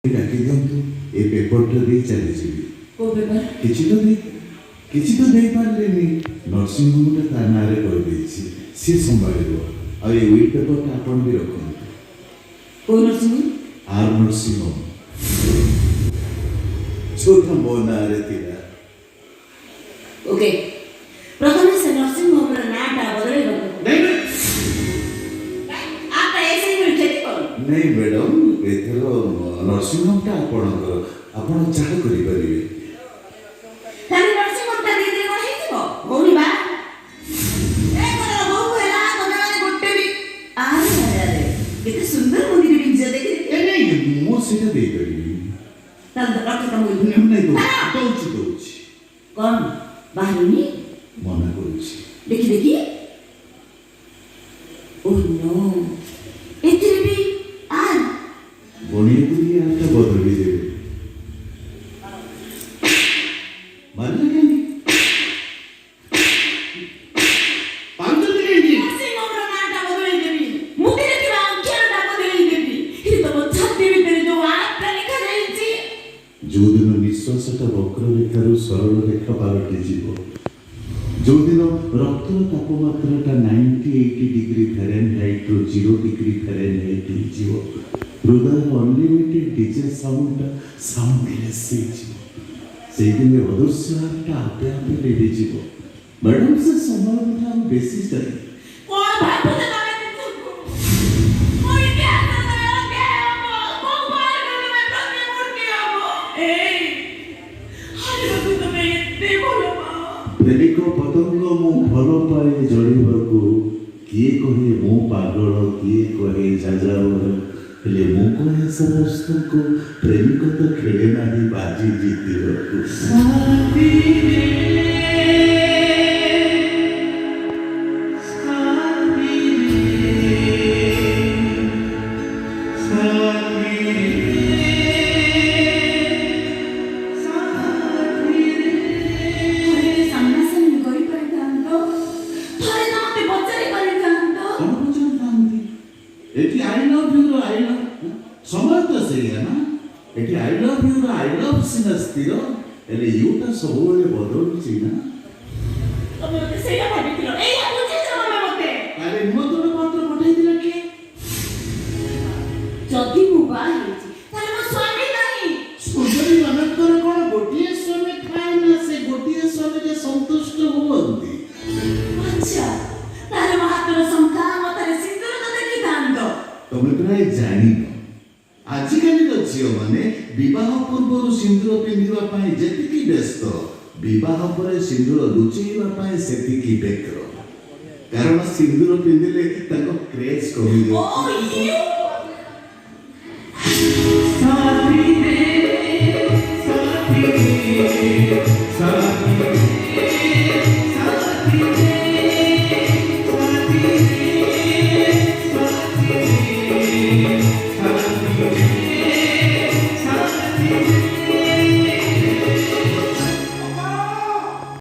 ଡାକି ଦିଅନ୍ତୁ, ଏ ପେପରଟା ଦେଇ ଚାଲିଯିବି। କୋଉ ପେପର? କିଛି ତ ଦେଇପାରିଲେନି। ନର୍ସିଂ ହୋମଟା ତା ନାଁରେ କରିଦେଇଛି, ସିଏ ସମ୍ଭାଳିବ। ଆଉ ଏ will ପେପରଟା ଆପଣ ବି ରଖନ୍ତୁ। କୋଉ ନର୍ସିଂ? ଆର୍ ନର୍ସିଂ ହୋମ, ଯୋଉଟା ମୋ ନାଁରେ ଥିଲା। ଓକେ, ପ୍ରଥମେ ସେ ନର୍ସିଂ ହୋମର ନାଁଟା ବଦଳେଇବାକୁ। ନାଇଁ ନାଇଁ। आपका ऐसे ही କ୍ଷତି କର। ନାଇଁ ମ୍ୟାଡ଼ାମ, ଏଥର ନର୍ସିଂ ହୋମଟା ଆପଣଙ୍କର, ଆପଣ ଯାହା କରିପାରିବେ। ଖାଲି ନର୍ସିଂ ହୋମଟା ଦେଇଦେଲେ କଣ ହେଇଯିବ? ଭଉଣୀ ବା ଏ ଘରର ବୋହୂ ହେଲା, ତମେ ମାନେ ଗୋଟେ ବି। ଆରେ ଆରେ ଆରେ, କେତେ ସୁନ୍ଦର ମୁଦିରେ ପିନ୍ଧିଛ, ଦେଖି ଦେଖି। ନାଇଁ ନାଇଁ, ମୁଁ ସେଇଟା ଦେଇପାରିବିନି। ତାହେଲେ ରଖ ତମ। ନାଇଁ ନାଇଁ, ଦଉଛି ଦଉଛି ଦଉଛି। କଣ ବାହାରୁନି? ମନା କରୁଛି। ଦେଖି ଦେଖି। ଓ ନୋ, ଏଥିରେ ବି ଆର୍। ବଣିଆ ବୁଲି ଆରଟା ବଦଳି ଦେବେ। ମାରିଲେ କାହିଁକି? ପାରୁଛନ୍ତି କାହିଁକି? ନର୍ସିଂ ହୋମର ନାଁଟା ବଦଳେଇ ଦେବି, ମୁଦିରେ ଥିବା ଅକ୍ଷରଟା ବଦଳେଇ ଦେବି, ହେଲେ ତମ ଛାତି ଭିତରେ ଯୋଉ ଆର୍ଟା ଲେଖାଯାଇଛି? ଯୋଉଦିନ ନିଶ୍ୱାସଟା ବକ୍ରରେଖାରୁ ସରଳ ରେଖା ପାଲଟିଯିବ, ଯୋଉଦିନ ରକ୍ତର ତାପମାତ୍ରାଟା 98 ଡିଗ୍ରୀ ଫାରେନହାଇଟ୍ରୁ 0 ଡିଗ୍ରୀ ଫାରେନହାଇଟ୍ ହେଇଯିବ, ହୃଦୟର ଅନଲିମିଟେଡ୍ ଡିଜେ ସାଉଣ୍ଡଟା ସାଉଣ୍ଡଲେସ୍ ହେଇଯିବ, ସେଇଦିନ ଏ ଅଦୃଶ୍ୟ ଆର୍ଟା ଆପେ ଆପେ ଲିଭିଯିବ ମ୍ୟାଡ଼ାମ। ସେ ସମୟ ବୋଧେ ଆଉ ବେଶୀ ଚାଲେ। କଣ ଭାବୁଛ ତମେ ନିଜକୁ? ମୋ ଇତିହାସରେ ତମେ ଅଧ୍ୟାୟ ହବ, ମୋ ପାର୍କରେ ତମେ ପ୍ରତିମୂର୍ତ୍ତି ହବ। ଏଇ ହାରିବାକୁ ତମେ ଏତେ ଭଲ ପାଅ। ପ୍ରେମିକ ପତଙ୍ଗ ମୁଁ, ଭଲ ପାଏ ଜଳିବାକୁ। କିଏ କହେ ମୁଁ ପାଗଳ, କିଏ କହେ ଯାଯାବର, ହେଲେ ମୁଁ କହେ ସମସ୍ତଙ୍କୁ, ପ୍ରେମିକ ତ ଖେଳେ ନାହିଁ ବାଜି ଜିତିବାକୁ। ସାଥିରେ, ସାଥିରେ, ସାଥିରେ, ସାଥିରେ। ଥରେ ତ ସାମ୍ନାସାମ୍ନି କରିପାରିଥାନ୍ତ, ଥରେ ତ ମତେ ପଚାରି ପାରିଥାନ୍ତ। କଣ ପଚାରିଥାନ୍ତି? ଏଠି I love your I love, ସମୟ ତ ସେଇଆ ନା। ଏଠି I love your I love ସିନା ସ୍ଥିର, ହେଲେ ୟୁଟା ସବୁବେଳେ ବଦଳୁଛି ନା। ତମେ ମତେ ସେଇଆ ଭାବିଥିଲ? ଏଇଆ ବୁଝିଛ ତମେ ମତେ? ତାହେଲେ ନିମନ୍ତ୍ରଣ ପତ୍ର ପଠେଇଥିଲା କିଏ? ଯଦି ମୁଁ ବାହା ହେଇଛି, ତାହେଲେ ମୋ ସ୍ୱାମୀ କାହିଁ? ସୁନ୍ଦରୀ ମାନଙ୍କର କଣ ଗୋଟିଏ ସ୍ୱାମୀ ଥାଏ ନା ସେ ଗୋଟିଏ ସ୍ୱାମୀରେ ସନ୍ତୁଷ୍ଟ ହୁଅନ୍ତି? ଆଚ୍ଛା, ତାହେଲେ ମୋ ହାତର ଶଙ୍ଖା, ମଥାରେ ସିନ୍ଦୁର ତ ଦେଖିଥାନ୍ତ। ତମେ ପ୍ରାୟ ଜାଣିନ, ଆଜିକାଲିର ଝିଅମାନେ ବିବାହ ପୂର୍ବରୁ ସିନ୍ଦୁର ପିନ୍ଧିବା ପାଇଁ ଯେତିକି ବ୍ୟସ୍ତ, ବିବାହ ପରେ ସିନ୍ଦୁର ଲୁଚେଇବା ପାଇଁ ସେତିକି ବ୍ୟଗ୍ର। କାରଣ ସିନ୍ଦୁର ପିନ୍ଧିଲେ ତାଙ୍କ କ୍ରେଜ୍ ଓ କମିଯାଉଛି। You.